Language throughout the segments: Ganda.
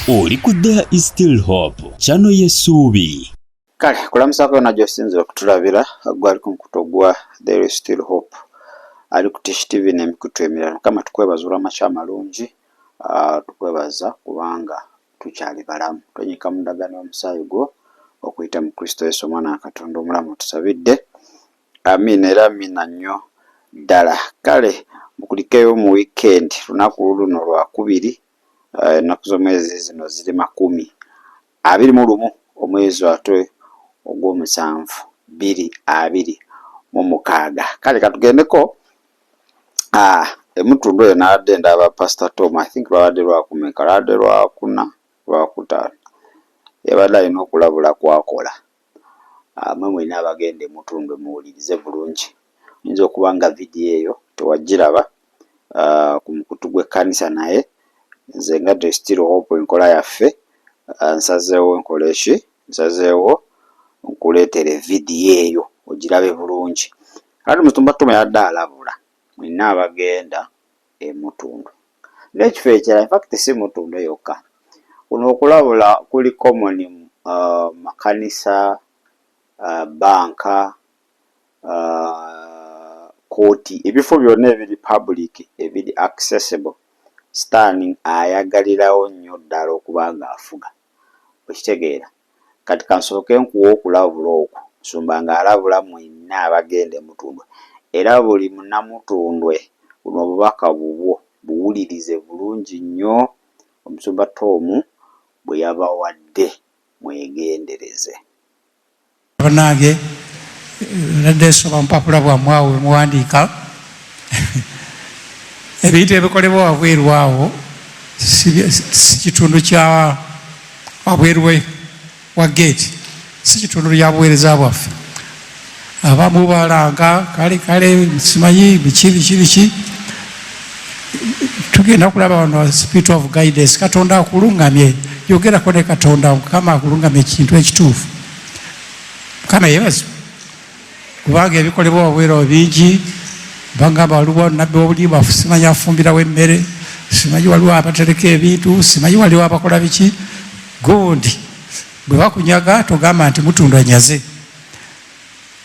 Oli ku There is Still Hope, channel y'essuubi. Kale kulamusaako yona gy'osinzira okutulabira, gwali ku mukutu ogwa There is Still Hope ali ku Tish TV n'emikutu emirala. Mukama tukwebaza olw'amakya amalungi, tukwebaza kubanga tukyali balamu. Twenyika mu ndagaano y'omusaayi gwo okuyita mu Kristo Yesu omwana wa Katonda omulamu tusabidde. Amiina era amiina nnyo ddala. Kale mukulikeyo mu weekend, lunaku luno lwakubiri, ennaku z'omwezi zino ziri 21 omwezi ate ogw'omusanvu 2026. Kale katugendeko emutundu eyo nabadde ndaba Pastor Tom, I think lwabadde lwakumeka, lwabadde lwakuna, lwakutaano, yabadde alina okulabula kwakola. Mwe mwenna abagenda emutundwe muwulirize bulungi, oyinza okuba nga vidiyo eyo tewagiraba ku mukutu gw'ekkanisa, naye nze nga The Still Hope enkola yaffe, nsazeewo nkola eki, nsazeewo nkuleetere vidiyo eyo ogirabe bulungi. Kati Musumba Tom yabadde alabula mwenna abagenda emutundwe n'ekifo ekirala, infact si Mutundwe yokka, kuno okulabula kuli common, makanisa, banka, kooti, ebifo byonna ebiri public, ebiri accessible. Sitaani ayagalirawo nnyo ddala okuba nga afuga, okitegeera? Kati kansooke nkuwa okulabula okwo. Musumba ng'alabula mwenna abagenda emutundwe, era buli munnamutundwe buno obubaka bubwo, buwulirize bulungi nnyo omusumba Tom bwe yabawadde, mwegendereze. Bannange, nadde nsoma mupapula bwammwe awo wemuwandiika ebintu ebikolebwa wabweru awo, si kitundu kya wabweru wa geeti, si kitundu lya buweereza bwaffe. Abamu balanga kale kale simanyi biki biki biki. Tugenda kulaba wano spirit of guidance, Katonda akulungamye, yogerako ne Katonda, Mukama akulungamye ekintu ekituufu. Mukama yeebazibwe, kubanga ebikolebwa wabweru bingi. Bagamba waliwo nabbi w'obulimba, simanyi afumbirawo emmere, simanyi waliwo abatereka ebintu, simanyi waliwo abakola biki. Gundi bwe bakunyaga togamba nti Mutundwe anyaze.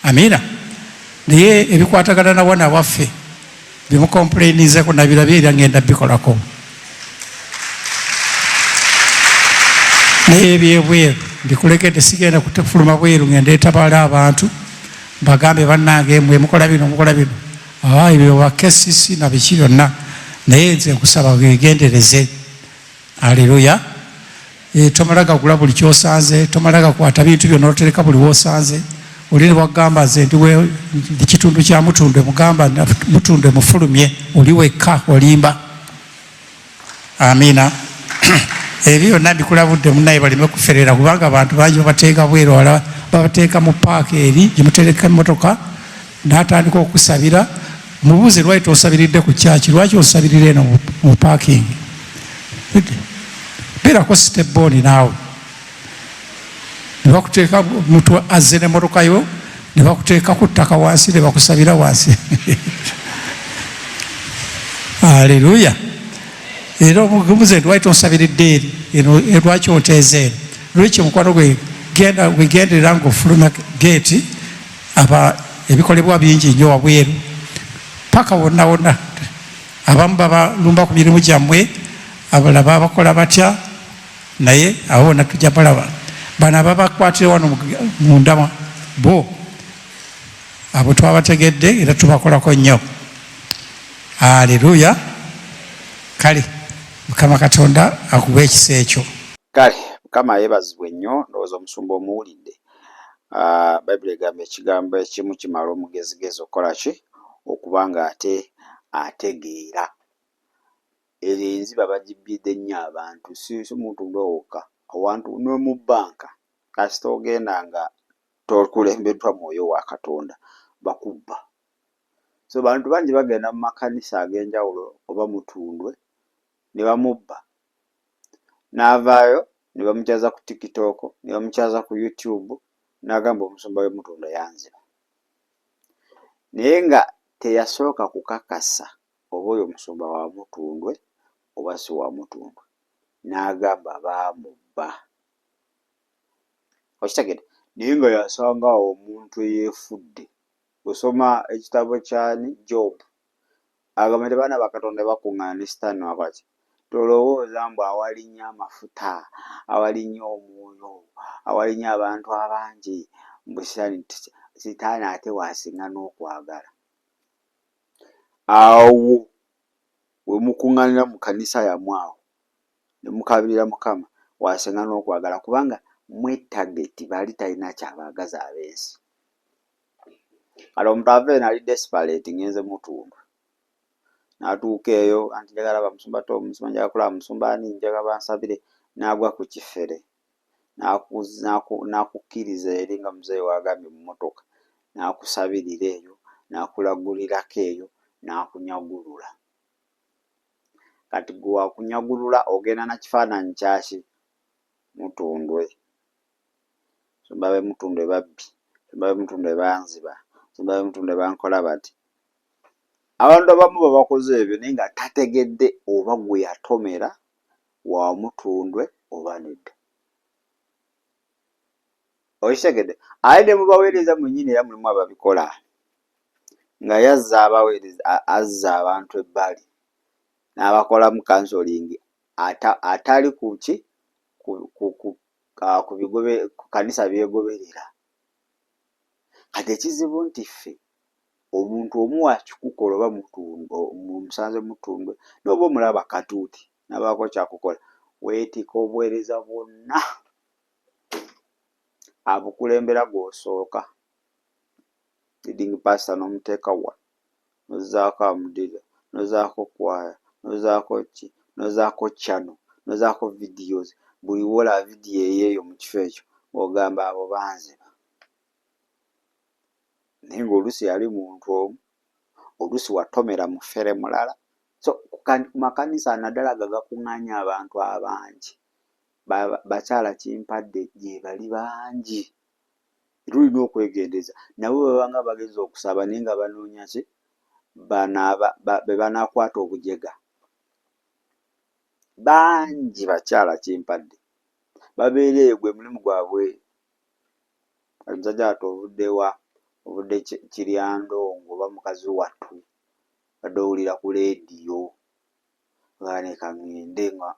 Amiina. Naye ebikwatagana na wana waffe bimukompulenizeko nabirabye era ngenda bikolako, naye ebyebweru mbikulekedde. Sigenda kufuluma bweru ngenda etabaala abantu bagambe bannange mwe mukola bino, mukola bino, ebyo wa KCC na biki byonna. Naye nze nkusaba wegendereze. Aleluya. Tomala gagula buli kyosanze, tomala gakwata bintu byonna otereka buli wosanze. Oli ne wagamba nze ndi kitundu kya Mutundwe, mugamba Mutundwe mufulumye, oli wekka olimba. Amiina. Ebyo byonna bikulabudde munnaye baleme kuferera, kubanga abantu bangi babateeka bweru, wala babateeka mu paaka eri gyemutereka emmotoka, n'atandika okusabira. Mubuuze lwaki tosabiridde ku kyaki, lwaki osabirira eno mu parking? Beerako step-born naawe. Ne bakuteeka mutu azze n'emmotoka yo, ne bakuteeka ku ttaka wansi, ne bakusabira wansi. Aleluya. Era omubuuze nti lwaki tosabiridde eri eno, lwaki onteeza eno? Lweki mukwano gwe genda wegenderera ng'ofuluma geeti. Aba ebikolebwa bingi nnyo wabweru paka wonna wonna. Abamu babalumba ku mirimu gyammwe, abalala babakola batya, naye abo bonna tujja balaba. Bano ababakwatire wano munda bo, abo twabategedde era tubakolako nnyo. Aleluya. Kale Mukama Katonda akuwa ekisa ekyo. Kale Mukama yeebazibwe nnyo. Ndowooza omusumba omuwulidde. Bayibuli egamba ekigambo ekimu kimala omugezigezi okukola ki? Okuba nga ate ategeera. Eyo enziba bagibbidde nnyo abantu, si muntu wokka, awantu ne mu bbanka kasita ogenda nga tokulembeddwa mwoyo wa Katonda bakubba. So bantu bangi bagenda mu makanisa ag'enjawulo oba Mutundwe ne bamubba, n'avaayo ne bamukyaza ku TikTok, ne bamukyaza ku YouTube, n'agamba omusumba w'e Mutundwe yanziba, naye nga teyasooka kukakasa oba oyo musumba wa Mutundwe oba si wa Mutundwe. N'agamba baamubba. Okitegedde? Naye nga yasanga awo omuntu eyeefudde. Osoma ekitabo kyani? Job. Agamba nti abaana ba Katonda bakuŋŋaana ne Sitaani wakola ki? Tolowooza mbu awali nnyo amafuta, awali nnyo omwoyo, awali nnyo abantu abangi mbu Sitaani ate waasinga n'okwagala. Awo we mukuŋŋaanira mu kkanisa yammwe awo ne mukaabirira Mukama waasinga n'okwagala kubanga mwe tageti bali talina ky'abaagaza ab'ensi. Kati omuntu ava eno ali desperate ngenze Mutundwe. N'atuuka eyo anti njagala bamusumba Tom, musumba njagala kulaba musumba ani, njagala bansabire, n'agwa ku kifere. N'akukkiriza eri nga muzeeyi w'agambye mu mmotoka, n'akusabirira eyo, n'akulagulirako eyo, n'akunyagulula. Kati gwe wakunyagulula ogenda na kifaananyi kyaki? Mutundwe. Basumba b'e Mutundwe babbi, basumba b'e Mutundwe banziba, basumba b'e Mutundwe bankola bati. Abantu abamu babakoze ebyo naye nga tategedde oba gwe yatomera wa Mutundwe oba nedda. Okitegedde? Aye ne mu baweereza mwennyini era mulimu ababikola nga yazza abaweereza azza abantu ebbali n'abakolamu kansolingi atali ku ki ku, ku, ku, ku, bigobe, ku kanisa byegoberera. Kati ekizibu nti ffe omuntu omu akikukola oba mutundwe, omusanze mutundwe n'oba omulaba katuuti n'abaako kyakukola, weetika obuweereza bwonna abukulembera gw'osooka leading pastor n'omuteeka wa n'ozzaako amudira n'ozzaako kwaya n'ozzaako ki n'ozzaako channel n'ozzaako videos buli w'olaba vidiyo eyeeyo mu kifo ekyo ng'ogamba abo banziba. Naye ng'oluusi yali muntu omu, oluusi watomera mufere mulala. So ku makanisa naddala ago agakuŋŋaanya abantu abangi, bakyala kimpadde gyebali bangi. Tulina okwegendereza nabo babanga bagenze okusaba naye nga banoonya ki be banaakwata obujega. Bangi bakyala kimpadde babeera eyo gwe mulimu gwabwe. Kati musajja wattu ovudde wa? Ovudde Kiryandongo oba mukazi wattu obadde owulira ku leediyo leka ŋŋende nga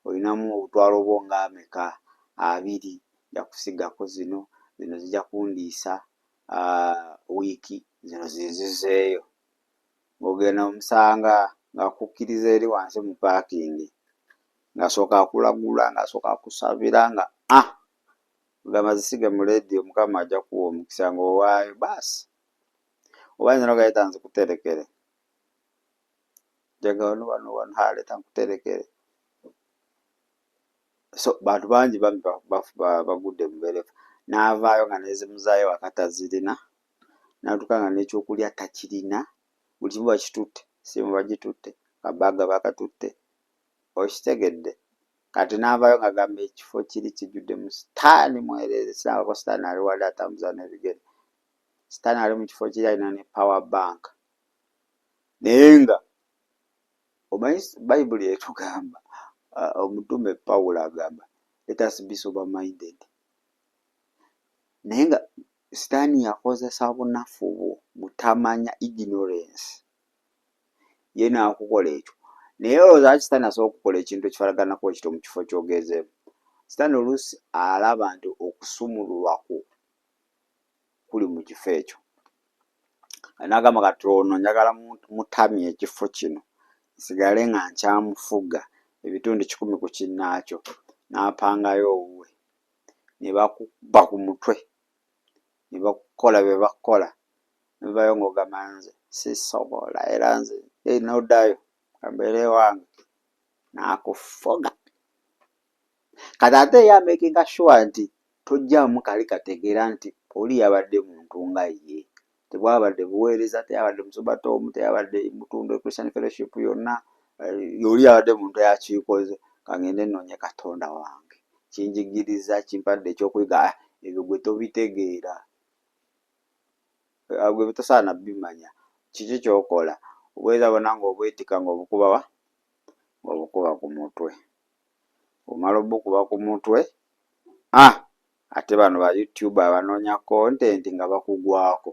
olinamu obutwalo bwo nga ameka? Abiri, nja kusigako zino, zino zijja kundiisa wiiki, zino zinzizeeyo. Ng'ogenda omusanga ng'akukkiriza eri wansi mu paakingi ng'asooka akulagula, ng'asooka akusabira nga ogamba zisige mu leediyo Mukama ajja kuwa omukisa ng'owaayo baasi. Oba nze n'ogamba leeta nzikuterekere. Njagala wano wano wano ha leeta nkuterekere. So bantu bangi bambi bagudde mu mbeera n'avaayo nga n'ezimuzaayo ewaka tazirina, n'atuuka nga n'ekyokulya takirina, buli kimu bakitutte, essimu bagitutte, kabaaga bakatutte, okitegedde? Kati n'avaayo ng'agamba ekifo kiri kijjuddemu sitaani mwereere, sirabangako sitaani ali wali atambuza n'ebigere. Sitaani ali mu kifo kiri alina ne power bank. Naye nga omanyi Bayibuli etugamba, omutume Pawulo agamba let us be sober minded. Naye nga sitaani yakozesa bunafu bwo, butamanya ignorance. Ye n'akukola ekyo. Naye olowooza lwaki sitaani asobola okukola ekintu ekifaanaganako kityo mu kifo ky'ogenzeemu? Sitaani oluusi alaba nti okusumululwa kwo kuli mu kifo ekyo. N'agamba kati ono njagala mutamye ekifo kino nsigale nga nkyamufuga ebitundu 100 ku kinnaakyo. N'apangayo owuwe ne bakukuba ku mutwe ne bakukola bye bakukola n'ovaayo ng'ogamba nze sisobola era nze n'oddayo kambeere ewange n'akufuga. Kati ate ye amakinga sure nti tojjaamu kali kategeera nti oli yabadde muntu nga ye. Tebwabadde buweereza, teyabadde musumba Tom, teyabadde Mutundwe Christian Fellowship yonna, oli yabadde muntu eyakiikoze kangende nnoonye Katonda wange. Kinjigiriza, kimpadde ekyokuyiga, ebyo gwe tobitegeera. Gwe tosaana bimanya. Kiki ky'okola? Obuweereza bwonna ng'obwetikka ng'obukuba wa? Ng'obukuba ku mutwe. Omala obukuba ku mutwe, ah, ate bano ba YouTube abanoonya content nga bakugwako.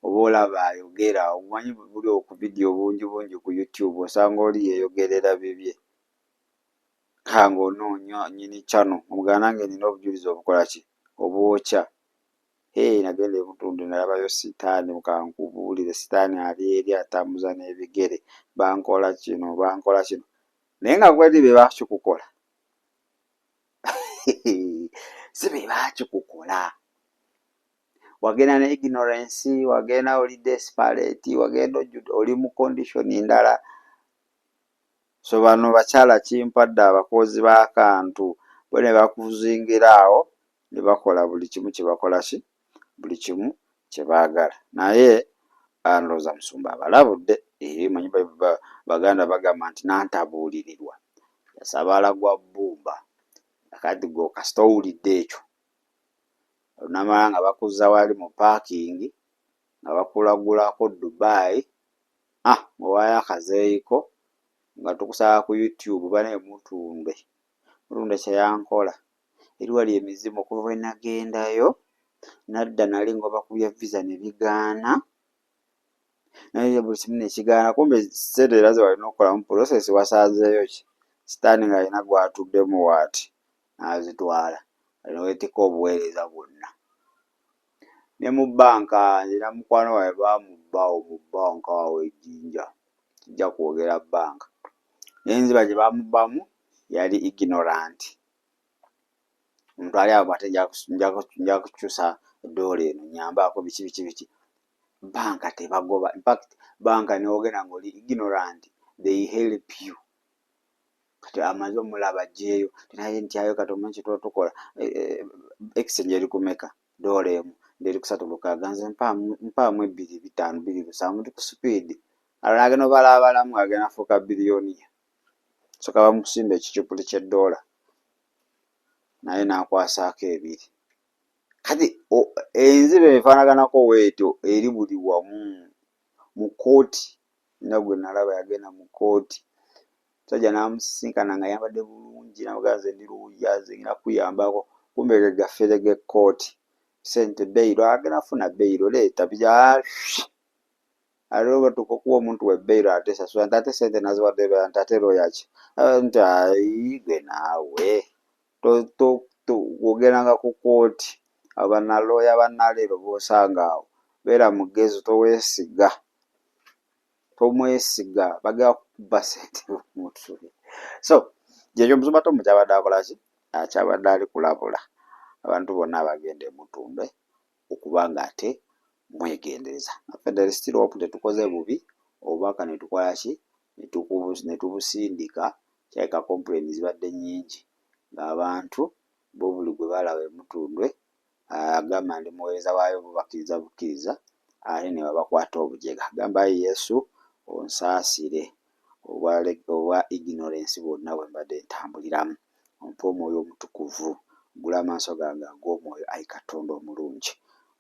Oba olaba ayogera, omanyi buli oku vidiyo bungi bungi ku YouTube, osanga oli yeeyogerera bibye. Ha, ng'onoonya nnyini channel, omugamba nange nina obujulizi obukola ki, obwokya. Hee, nagenda e Mutundwe nalabayo sitaani, kankubuulire, sitaani ali eri atambuza n'ebigere, bankola kino, bankola kino. Naye nga gweri be bakikukola. Si be bakikukola. Wagenda ne ignorance, wagenda oli desperate, wagenda oli mu condition ndala. So bano bakyala kimpadde abakozi b'akantu bo ne bakuzingira awo ne bakola buli kimu kye bakola ki, buli kimu kye baagala. Naye ndowooza musumba abalabudde. Manyi Baganda bagamba nti nantabuulirirwa yasabaala gwa bbumba. Kati gwe kasita owulidde ekyo, olunamala nga bakuzza wali mu paakingi nga bakulagulako Dubai, ah, ng'owaayo akazeeyiko nga tukusaba ku YouTube banaye Mutundwe. Mutundwe kye yankola eri wali emizimu okuva bwe nagendayo nadda nali ngoba ku bya visa ne bigaana, naye buli kimu ne kigaana, kumbe ssente era ze walina okukolamu process wasanzeeyo ki, sitaani ng'alina gw'atuddemu waati n'azitwala ne weetikka obuweereza bwonna. Ne mu bbanka nzira mukwano wange baamubba awo mu bbanka awo e Jinja, sijja kwogera bbanka, naye enziba gye baamubbamu yali ignorant. Omuntu ali awo ate nja kukyusa ddoola eno nnyambaako biki biki biki. Bbanka tebagoba, infact bbanka ne bw'ogenda ng'oli ignorant they help you. Kati amaze omulaba aggyeeyo naye ntyayo kati omanyi kye tuba tukola, exchange eri ku mmeka? Ddoola emu eri ku 360, nze mpaamu ebbiri bitaano bbiri lusanvu ndi ku sipiidi. Alala agenda obalaabalamu agenda fuuka billionaire. Sooka bamusimba ekicupuli ky'eddoola naye n'akwasaako ebiri. Kati enziba efaanaganako bw'etyo eri buli wamu. Mu kkooti nina gwe nalaba yagenda mu kkooti, omusajja n'amusisinkana ng'ayambadde bulungi n'amugamba nze ndi looya nze ngenda kukuyambako, kumbe ge gafere g'ekkooti. Ssente beyiro, agenda kufuna beyiro leeta ate batuuka okuwa omuntu we beyiro ate sasula nti ate ssente naziwadde looya nti ate looya ki? Nti ayi gwe naawe bw'ogendanga ku kkooti abo bannalooya bannaleero b'osanga awo beera mugezi toweesiga, tomwesiga bagenda kukubba ssente mutwe. So kyekyo omusumba Tom ky'abadde akola ki, ky'abadde ali kulabula abantu bonna abagenda e Mutundwe okuba ng'ate mwegendereza. Naffe there is still hope tetukoze bubi, obubaka ne tukola ki, ne tubusindika. Kirabika complain zibadde nnyingi ng'abantu bo buli gwe balaba e Mutundwe agamba ndi muweereza waayo bo bakkiriza bukkiriza ate ne babakwata obujega. Gamba ayi Yesu onsaasire obwa ignorance bwonna bwe mbadde ntambuliramu, ompe omwoyo omutukuvu, oggule amaaso gange ag'omwoyo ayi Katonda omulungi.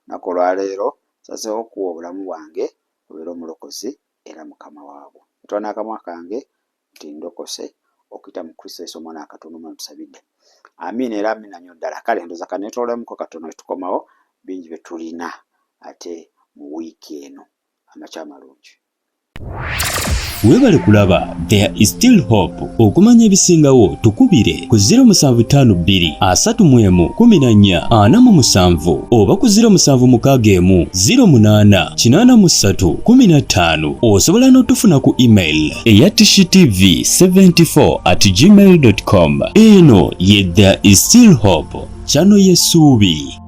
Olunaku olwaleero nsazeewo okukuwa obulamu bwange obeere omulokozi era Mukama waabwo. Ntwala n'akamwa kange nti ndokose okuyita mu Kristo Yesu omwana wa Katonda omwana tusabidde. Amiina era amiina nnyo ddala. Kale ndowooza kaneetoololemuko katono tukomawo bingi bye tulina ate mu wiiki eno. Amakya amalungi. Weebale kulaba There is still hope. Okumanya ebisingawo tukubire ku 0752 31 14 47 oba ku 0761 08 83 15. Osobola n'otufuna ku email eya tishitv74 at gmail.com. Eno ye There is still hope, channel y'essuubi.